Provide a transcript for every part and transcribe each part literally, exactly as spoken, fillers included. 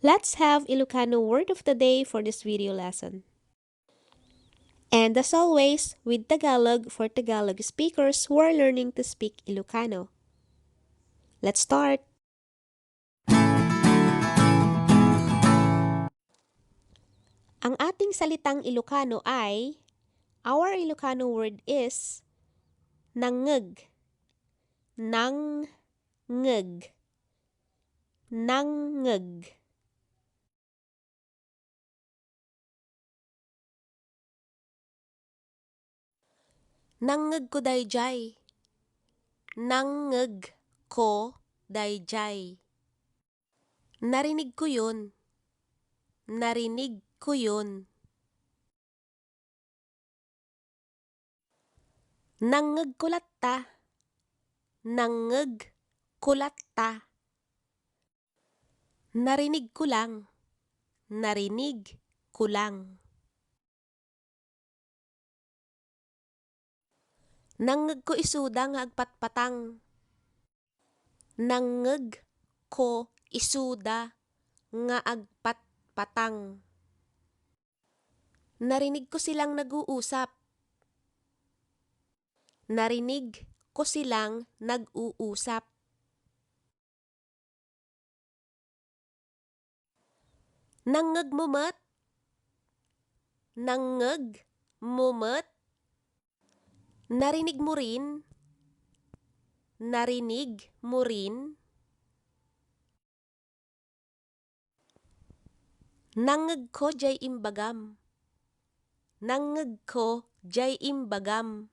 Let's have Ilocano word of the day for this video lesson. And as always, with Tagalog for Tagalog speakers who are learning to speak Ilocano. Let's start! Ang ating salitang Ilocano ay, our Ilocano word is nangngeg. Nangngeg. Nangngeg. Nangngegko daydiay. Nangngegko daydiay. Narinigkoyon. Narinigkoyon. Nangngegko latta. Nangngegko latta. Narinigko lang. Narinigko lang. Nangngegko isuda nga agpatpatang. Nangngegko isuda nga agpatpatang. Narinigko silang nag-uusap. Narinigko silang nag-uusap. Nangngegmo met? Nangngegmo met? Narinigmo rin? Narinigmo rin? Nangngegko jay imbagam. Nangngegko jay imbagam.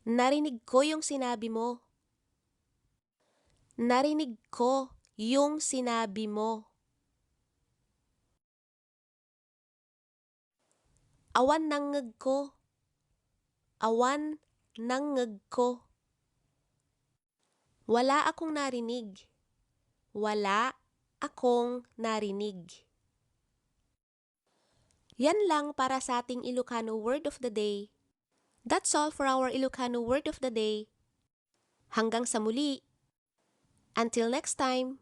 Narinigko yung sinabi mo. Narinigko yung sinabi mo. Awan nangngegko. Awan nangngegko. Wala akong narinig. Wala akong narinig. Yan lang para sa ating Ilocano word of the day. That's all for our Ilocano word of the day. Hanggang sa muli. Until next time.